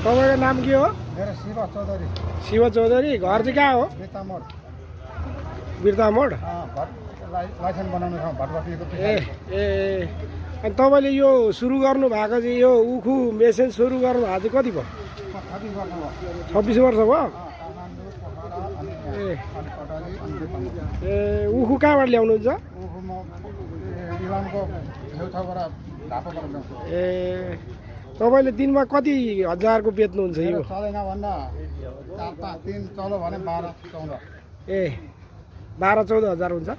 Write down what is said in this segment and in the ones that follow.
तपाईँको नाम के हो? मेरो शिव चौधरी। शिव चौधरी। घर चाहिँ कहाँ हो? बिर्तामोड। बिर्तामोड? लाइसेन्स बनाउने ठाउँ भटबस्तीको। ए अनि तपाईँले यो सुरु गर्नु भएको चाहिँ यो उखु मेसिन सुरु गर्नु भएको चाहिँ कति भयो? 26 वर्ष भयो। ए उखु कहाँबाट ल्याउनुहुन्छ? उखु म इलामको छेउछाउबाट ढापाबाट ल्याउँछु। ए तपाईँले दिनमा कति हजारको बेच्नुहुन्छ यो? चलेन भन्दा 4 5 3 चल्यो भने 12 14। ए 12-14 हजार हुन्छ।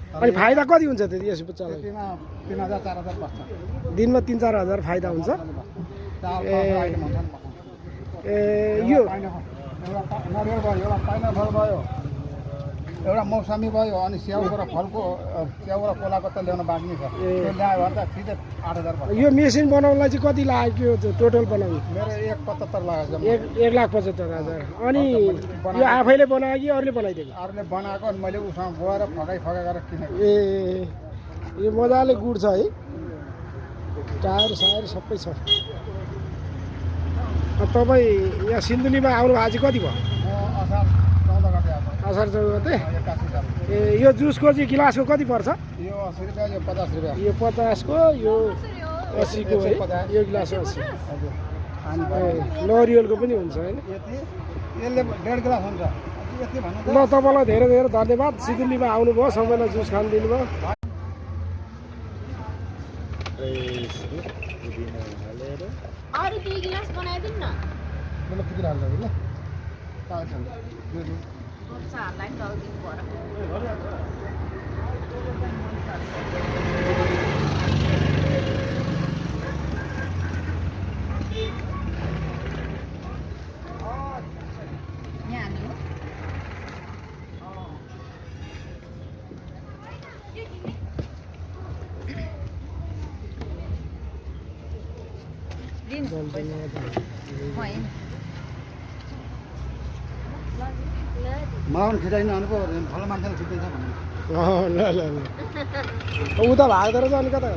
अनि फाइदा कति हुन्छ त्यति यसो चलाइ? 3000 4000 बस्छ। दिनमा 3-4 हजार फाइदा हुन्छ। ए यो एउटा नरिवल भयो, एउटा पाइनएप्पल भयो, एउटा मौसमी भयो, अनि स्याउको र फलको स्याउ र कोलाको त ल्याउन बाँकी छ। त्यो ल्यायो भने त सिधै 8000 पर्छ। यो मेसिन बनाउनलाई चाहिँ कति लाग्यो टोटल बनाउनु? मेरो 1.75 लाग्यो। 1,75,000। अनि यो आफैले बनायो कि अरूले बनाइदिएको? अरूले बनाएको अनि मैले उसँग गएर फगाइ गरेर किनेको। ए यो मजाले गुड छ है, टायर सायर सबै छ। तपाईँ यहाँ सिन्धुलीमा आउनु भएको चाहिँ कति भयो? असार 14 गते आएको। असार 14 गते? 81 साल। ए यो जुसको चाहिँ गिलासको कति पर्छ? यो 80 रुपियाँ, यो 50 रुपियाँ। यो 50 को, यो 80 को है। यो गिलास 80। हजुर। नरिवलको पनि हुन्छ होइन? यसले 1.5 गिलास हुन्छ। यति भन्नु त। ल तपाईँलाई धेरै धेरै धन्यवाद। सिन्धुलीमा आउनुभयो, सबैलाई जुस खान दिनुभयो। अरू 2 गिलास बनाइदिनु न। मलाई किन हाल्नु ल? चारलाई टाउदिनु पर्यो। मलाई पनि खिचाइनु आउनु पो ठुलो मान्छेले खिच्दैछ भन्नु। ल ल ल उता भाग्दो रहेछ अनि कता